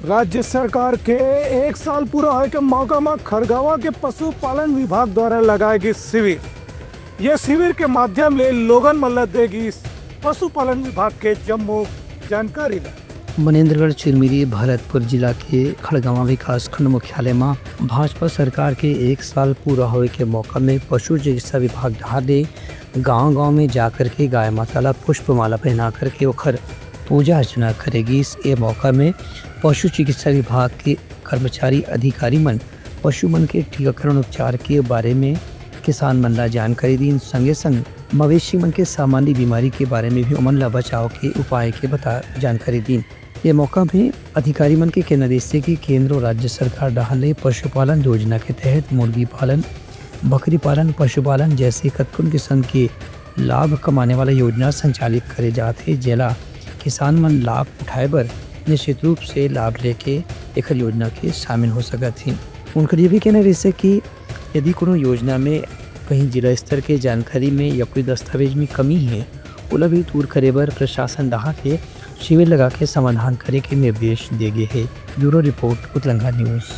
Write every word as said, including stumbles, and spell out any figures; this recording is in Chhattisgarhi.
राज्य सरकार के एक साल पूरा होए के मौका म खड़गवां के पशुपालन विभाग द्वारा लगाए गिस शिविर। ये शिविर के माध्यम ले लोगन मन ल दे गिस पशुपालन विभाग के जम्मो जानकारी ल। मनेंद्रगढ़ चिरमिरी भरतपुर जिला के खड़गवां विकासखंड मुख्यालय म भाजपा सरकार के एक साल पूरा होए के मौका में पशु चिकित्सा विभाग डहार ले गांव-गांव में जाकर के गाय माता ला पुष्पमाला पहना करके ओखर पूजा अर्चना करे गिस। ए मौका में पशु चिकित्सा विभाग के कर्मचारी अधिकारी मन पशु मन के टीकाकरण उपचार के बारे में किसान मन ला जानकारी दीन, संगे संग मवेशी मन के सामान्य बीमारी के बारे में भी ओमन ला बचाव के उपाय के बता जानकारी दीन। ये मौका में अधिकारी मन के कहना रहिसे कि केंद्र और राज्य सरकार डहार ले पशुपालन योजना के तहत मुर्गी पालन, बकरी पालन, पशुपालन जैसे कतकोन किस्म के लाभ कमाने वाला योजना संचालित करे जात हे, जेला किसान मन लाभ उठाए बर निश्चित रूप से लाभ लेके एखर योजना के शामिल हो सकत हे। उनकर ये भी कहना रहिसे कि यदि कोनो योजना में कहीं जिला स्तर के जानकारी में या कोई दस्तावेज में कमी है, ओला भी दूर करे बर प्रशासन डहार ले शिविर लगा के समाधान करे के निर्देश दे गे हे। Bureau report, Utlangha news.